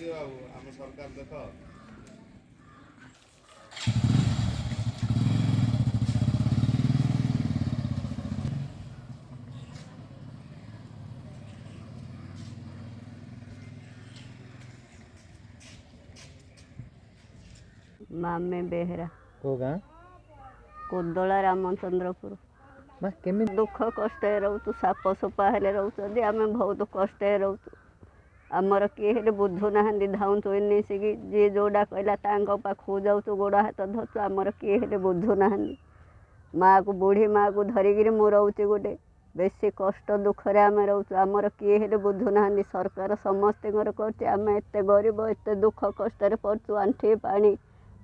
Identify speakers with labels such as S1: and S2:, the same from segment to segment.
S1: ଦିଅ ଆଉ ଆମ ସରକାର ଦେଖ।
S2: ମାମେ ବେହେରା।
S3: କୋଉ ଗାଁ?
S2: କୋଦଳା ରାମଚନ୍ଦ୍ରପୁର।
S3: ମା, କେମିତି
S2: ଦୁଃଖ କଷ୍ଟରେ ରହୁଛୁ। ସାପ ସୁପା ହେଲେ ରହୁଛନ୍ତି, ଆମେ ବହୁତ କଷ୍ଟରେ ରହୁଛୁ। ଆମର କିଏ ହେଲେ ବୁଝୁନାହାନ୍ତି। ଧାଉଁଛୁ ମିଶିକି, ଯିଏ ଯେଉଁଟା କହିଲା ତାଙ୍କ ପାଖକୁ ଯାଉଛୁ, ଗୋଡ଼ ହାତ ଧରୁଛୁ। ଆମର କିଏ ହେଲେ ବୁଝୁନାହାନ୍ତି। ମାଆକୁ, ବୁଢ଼ୀ ମାଆକୁ ଧରିକିରି ମୁଁ ରହୁଛି ଗୋଟେ। ବେଶୀ କଷ୍ଟ ଦୁଃଖରେ ଆମେ ରହୁଛୁ। ଆମର କିଏ ହେଲେ ବୁଝୁନାହାନ୍ତି। ସରକାର ସମସ୍ତଙ୍କର କରୁଛି, ଆମେ ଏତେ ଗରିବ, ଏତେ ଦୁଃଖ କଷ୍ଟରେ ପଡ଼ୁଛୁ। ଆଣ୍ଠିଏ ପାଣି,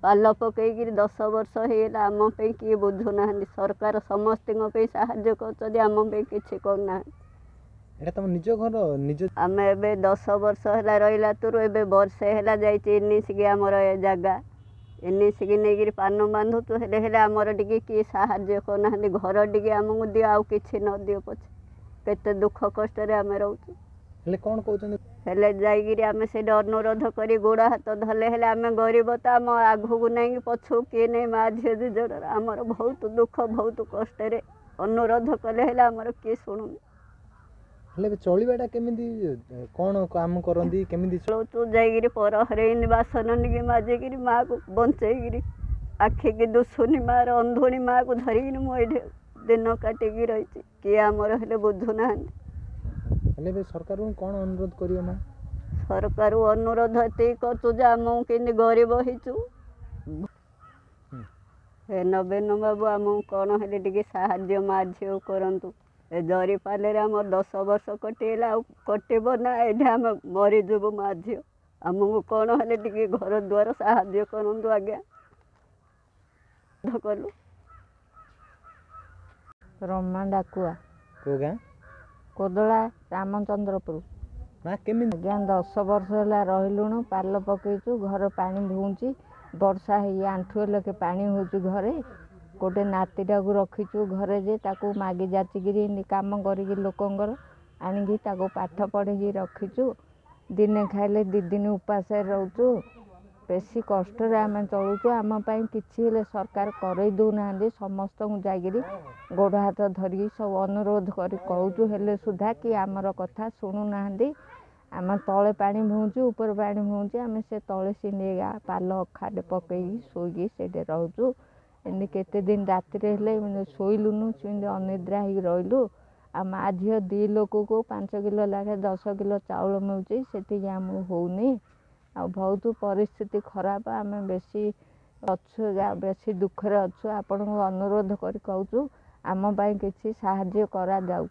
S2: ପାଲ ପକେଇକିରି 10 ବର୍ଷ ହେଇଗଲା। ଆମ ପାଇଁ କିଏ ବୁଝୁନାହାନ୍ତି। ସରକାର ସମସ୍ତଙ୍କ ପାଇଁ ସାହାଯ୍ୟ କରୁଛନ୍ତି, ଆମ ପାଇଁ କିଛି କରୁନାହାନ୍ତି।
S3: ଏଇଟା ତମ ନିଜ ଘର ନିଜ?
S2: ଆମେ ଏବେ 10 ବର୍ଷ ହେଲା ରହିଲା ତୁରୁ, ଏବେ ବର୍ଷେ ହେଲା ଯାଇଛି ଏନିସିକି। ଆମର ଏ ଜାଗା ଏନିସିକି ନେଇକିରି ପାନ ବାନ୍ଧୁଛୁ। ହେଲେ ହେଲେ ଆମର ଟିକେ କିଏ ସାହାଯ୍ୟ କରୁନାହାନ୍ତି। ଘର ଟିକେ ଆମକୁ ଦିଅ, ଆଉ କିଛି ନ ଦିଅ ପଛେ। କେତେ ଦୁଃଖ କଷ୍ଟରେ ଆମେ ରହୁଛୁ।
S3: ହେଲେ କ'ଣ କହୁଛନ୍ତି?
S2: ହେଲେ ଯାଇକିରି ଆମେ ସେଇଠି ଅନୁରୋଧ କରି ଗୋଡ଼ ହାତ ଧରିଲେ, ହେଲେ ଆମେ ଗରିବ ତ, ଆମ ଆଗକୁ ନାହିଁ କି ପଛକୁ କିଏ ନାହିଁ। ମା ଝିଅ ଦୁଇ ଜଣର ଆମର ବହୁତ ଦୁଃଖ, ବହୁତ କଷ୍ଟରେ ଅନୁରୋଧ କଲେ, ହେଲେ ଆମର କିଏ ଶୁଣୁନି।
S3: ହେଲେ ଏବେ ଚଳିବାଟା କେମିତି? କ'ଣ କାମ କରନ୍ତି, କେମିତି
S2: ଚଳୁଛୁ? ଯାଇକିରି ପର ଘରେ ଏମିତି ବାସନ ନେଇକି ମାଜିକିରି ମାଆକୁ ବଞ୍ଚେଇକିରି, ଆଖିକି ଦୁଶୁନି ମାଆର, ଅନ୍ଧୁଣୀ ମାଆକୁ ଧରିକିରି ମୁଁ ଏଇଠି ଦିନ କାଟିକି ରହିଛି। କିଏ ଆମର ହେଲେ ବୁଝୁନାହାନ୍ତି।
S3: ହେଲେ ଏବେ ସରକାରଙ୍କୁ କ'ଣ ଅନୁରୋଧ କରିବ ମା?
S2: ସରକାର ଅନୁରୋଧ ଏତିକି କରୁଛୁ ଯେ ଆମକୁ କେମିତି ଗରିବ ହେଇଛୁ, ହେ ନବୀନ ବାବୁ, ଆମକୁ କ'ଣ ହେଲେ ଟିକେ ସାହାଯ୍ୟ ମା ଝିଅକୁ କରନ୍ତୁ। ଏ ଜରି ପାଲରେ ଆମର 10 ବର୍ଷ କଟିଗଲା, ଆଉ କଟିବ ନା ଏଇଠି ଆମେ ମରିଯିବୁ ମା ଝିଅ। ଆମକୁ କ'ଣ ହେଲେ ଟିକେ ଘର ଦ୍ୱାର ସାହାଯ୍ୟ କରନ୍ତୁ ଆଜ୍ଞା କଲୁ।
S4: ରମା ଡାକୁଆ।
S3: କୋଉ ଗାଁ?
S4: କୋଦଳା ରାମଚନ୍ଦ୍ରପୁର।
S3: ମା, କେମିତି
S4: ଆଜ୍ଞା, 10 ବର୍ଷ ହେଲା ରହିଲୁଣୁ, ପାଲ ପକେଇଛୁ, ଘର ପାଣି ଭୁଉଁଛି। ବର୍ଷା ହେଇ ଆଣ୍ଠୁଏ ଲେଖେ ପାଣି ହେଉଛି ଘରେ। ଗୋଟେ ନାତିଟାକୁ ରଖିଛୁ ଘରେ ଯେ ତାକୁ ମାଗି ଯାଚିକିରି ଏମିତି କାମ କରିକି ଲୋକଙ୍କର ଆଣିକି ତାକୁ ପାଠ ପଢ଼େଇକି ରଖିଛୁ। ଦିନେ ଖାଇଲେ 2 ଦିନ ଉପାସରେ ରହୁଛୁ। ବେଶୀ କଷ୍ଟରେ ଆମେ ଚଳୁଛୁ। ଆମ ପାଇଁ କିଛି ହେଲେ ସରକାର କରେଇ ଦେଉନାହାନ୍ତି। ସମସ୍ତଙ୍କୁ ଯାଇକିରି ଗୋଡ଼ ହାତ ଧରିକି ସବୁ ଅନୁରୋଧ କରି କହୁଛୁ, ହେଲେ ସୁଦ୍ଧା କି ଆମର କଥା ଶୁଣୁନାହାନ୍ତି। ଆମ ତଳେ ପାଣି ଭୁଉଁଛି, ଉପରେ ପାଣି ଭୁଉଁଛି। ଆମେ ସେ ତଳେ ସିନେଇ ପାଲ ଅଖାଟେ ପକେଇକି ଶୋଇକି ସେଇଠି ରହୁଛୁ। ଏମିତି କେତେ ଦିନ ରାତିରେ ହେଲେ ଏମିତି ଶୋଇଲୁନୁ, ସେମିତି ଅନିଦ୍ରା ହେଇକି ରହିଲୁ। ଆଉ ମା ଝିଅ 2 ଲୋକକୁ 5 କିଲୋ ଲେଖେ 10 କିଲୋ ଚାଉଳ ମିଳୁଛି, ସେତିକି ଆମକୁ ହେଉନି। ଆଉ ବହୁତ ପରିସ୍ଥିତି ଖରାପ। ଆମେ ବେଶୀ ଅଛୁ, ବେଶୀ ଦୁଃଖରେ ଅଛୁ। ଆପଣଙ୍କୁ ଅନୁରୋଧ କରି କହୁଛୁ, ଆମ ପାଇଁ କିଛି ସାହାଯ୍ୟ କରାଯାଉ।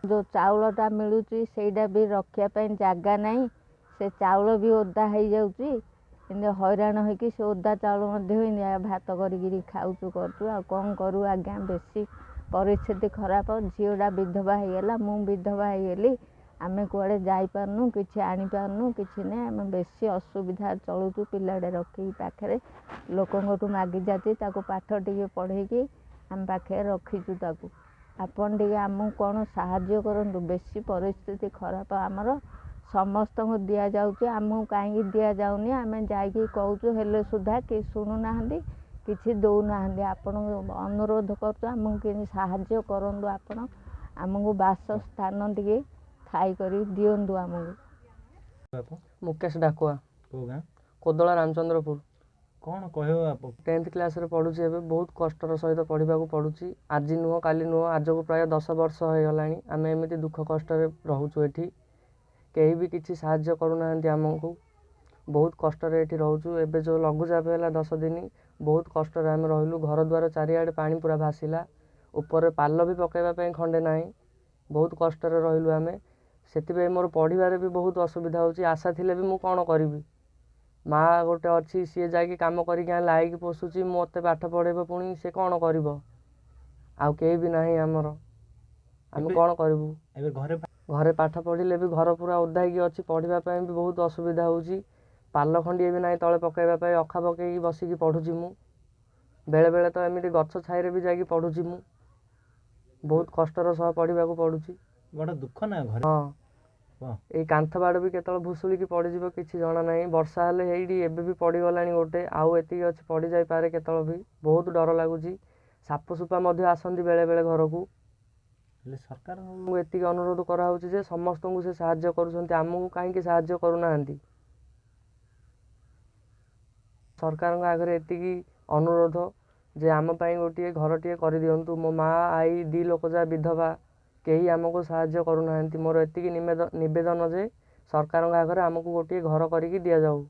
S4: ଯେଉଁ ଚାଉଳଟା ମିଳୁଛି ସେଇଟା ବି ରଖିବା ପାଇଁ ଜାଗା ନାହିଁ। ସେ ଚାଉଳ ବି ଓଦା ହେଇଯାଉଛି। ଏମିତି ହଇରାଣ ହେଇକି ସେ ଓଦା ଚାଉଳ ମଧ୍ୟ ଏମିତି ଭାତ କରିକିରି ଖାଉଛୁ, କରୁଛୁ। ଆଉ କ'ଣ କରୁ ଆଜ୍ଞା? ବେଶୀ ପରିସ୍ଥିତି ଖରାପ। ଝିଅଟା ବିଧବା ହେଇଗଲା, ମୁଁ ବିଧବା ହେଇଗଲି। ଆମେ କୁଆଡ଼େ ଯାଇପାରୁନୁ, କିଛି ଆଣିପାରୁନୁ, କିଛି ନାହିଁ। ଆମେ ବେଶୀ ଅସୁବିଧା ଚଳୁଛୁ। ପିଲାଟା ରଖିକି ପାଖରେ ଲୋକଙ୍କଠୁ ମାଗି ଯାଚି ତାକୁ ପାଠ ଟିକେ ପଢ଼େଇକି ଆମ ପାଖରେ ରଖିଛୁ ତାକୁ। ଆପଣ ଟିକେ ଆମକୁ କ'ଣ ସାହାଯ୍ୟ କରନ୍ତୁ। ବେଶୀ ପରିସ୍ଥିତି ଖରାପ ଆମର। ସମସ୍ତଙ୍କୁ ଦିଆଯାଉଛି, ଆମକୁ କାହିଁକି ଦିଆଯାଉନି? ଆମେ ଯାଇକି କହୁଛୁ, ହେଲେ ସୁଦ୍ଧା କେହି ଶୁଣୁନାହାନ୍ତି, କିଛି ଦେଉନାହାନ୍ତି। ଆପଣଙ୍କୁ ଅନୁରୋଧ କରୁଛୁ, ଆମକୁ କେମିତି ସାହାଯ୍ୟ କରନ୍ତୁ। ଆପଣ ଆମକୁ ବାସସ୍ଥାନ ଟିକେ ଥାଇ କରି ଦିଅନ୍ତୁ ଆମକୁ।
S5: ମୁକେଶ ଡାକୁଆ।
S3: କୋଉ ଗାଁ?
S5: କୋଦଳା ରାମଚନ୍ଦ୍ରପୁର।
S3: କ'ଣ କହିବ ଆପଣ?
S5: 10th କ୍ଲାସ୍ରେ ପଢ଼ୁଛି ଏବେ। ବହୁତ କଷ୍ଟର ସହିତ ପଢ଼ିବାକୁ ପଡ଼ୁଛି। ଆଜି ନୁହଁ, କାଲି ନୁହଁ, ଆଜକୁ ପ୍ରାୟ 10 ବର୍ଷ ହେଇଗଲାଣି ଆମେ ଏମିତି ଦୁଃଖ କଷ୍ଟରେ ରହୁଛୁ ଏଠି। କେହି ବି କିଛି ସାହାଯ୍ୟ କରୁନାହାନ୍ତି ଆମକୁ। ବହୁତ କଷ୍ଟରେ ଏଠି ରହୁଛୁ। ଏବେ ଯେଉଁ ଲଘୁଚାପ ହେଲା 10 ଦିନ, ବହୁତ କଷ୍ଟରେ ଆମେ ରହିଲୁ। ଘର ଦ୍ୱାର ଚାରିଆଡ଼େ ପାଣି ପୁରା ଭାସିଲା। ଉପରେ ପାଲ ବି ପକାଇବା ପାଇଁ ଖଣ୍ଡେ ନାହିଁ। ବହୁତ କଷ୍ଟରେ ରହିଲୁ ଆମେ। ସେଥିପାଇଁ ମୋର ପଢ଼ିବାରେ ବି ବହୁତ ଅସୁବିଧା ହେଉଛି। ଆଶା ଥିଲେ ବି ମୁଁ କ'ଣ କରିବି? ମା ଗୋଟେ ଅଛି, ସିଏ ଯାଇକି କାମ କରିକି ଆଣିଲେ ଆଇକି ପୋଷୁଛି। ମୋତେ ପାଠ ପଢ଼େଇବ, ପୁଣି ସେ କ'ଣ କରିବ? ଆଉ କେହି ବି ନାହିଁ ଆମର। ଆମେ କ'ଣ କରିବୁ
S3: ଏବେ ଘରେ?
S5: ଘରେ ପାଠ ପଢ଼ିଲେ ବି ଘର ପୁରା ଓଦା ହେଇକି ଅଛି। ପଢ଼ିବା ପାଇଁ ବି ବହୁତ ଅସୁବିଧା ହେଉଛି। ପାଲ ଖଣ୍ଡିଏ ବି ନାହିଁ ତଳେ ପକାଇବା ପାଇଁ। ଅଖା ପକେଇକି ବସିକି ପଢ଼ୁଛି ମୁଁ। ବେଳେବେଳେ ତ ଏମିତି ଗଛ ଛାଇରେ ବି ଯାଇକି ପଢ଼ୁଛି ମୁଁ। ବହୁତ କଷ୍ଟର ସହ ପଢ଼ିବାକୁ ପଡ଼ୁଛି।
S3: ବଡ଼ ଦୁଃଖ ନା ଘରେ?
S5: ହଁ।
S3: କୁହ।
S5: ଏଇ କାନ୍ଥ ବାଡ଼ ବି କେତେବେଳେ ଭୁଶୁଡ଼ିକି ପଡ଼ିଯିବ କିଛି ଜଣା ନାହିଁ। ବର୍ଷା ହେଲେ ଏଇଠି ଏବେ ବି ପଡ଼ିଗଲାଣି ଗୋଟେ, ଆଉ ଏତିକି ଅଛି ପଡ଼ିଯାଇପାରେ କେତେବେଳେ ବି। ବହୁତ ଡର ଲାଗୁଛି। ସାପ ସୁପା ମଧ୍ୟ ଆସନ୍ତି ବେଳେବେଳେ ଘରକୁ।
S3: ହେଲେ ସରକାରଙ୍କୁ
S5: ମୁଁ ଏତିକି ଅନୁରୋଧ କରାହେଉଛି ଯେ ସମସ୍ତଙ୍କୁ ସେ ସାହାଯ୍ୟ କରୁଛନ୍ତି, ଆମକୁ କାହିଁକି ସାହାଯ୍ୟ କରୁନାହାନ୍ତି? ସରକାରଙ୍କ ଆଗରେ ଏତିକି ଅନୁରୋଧ ଯେ ଆମ ପାଇଁ ଗୋଟିଏ ଘରଟିଏ କରିଦିଅନ୍ତୁ। ମୋ ମା ଆଈ ଦୁଇ ଲୋକ ଯାହା ବିଧବା, କେହି ଆମକୁ ସାହାଯ୍ୟ କରୁନାହାନ୍ତି। ମୋର ଏତିକି ନିବେଦନ ଯେ ସରକାରଙ୍କ ଆଗରେ ଆମକୁ ଗୋଟିଏ ଘର କରିକି ଦିଆଯାଉ।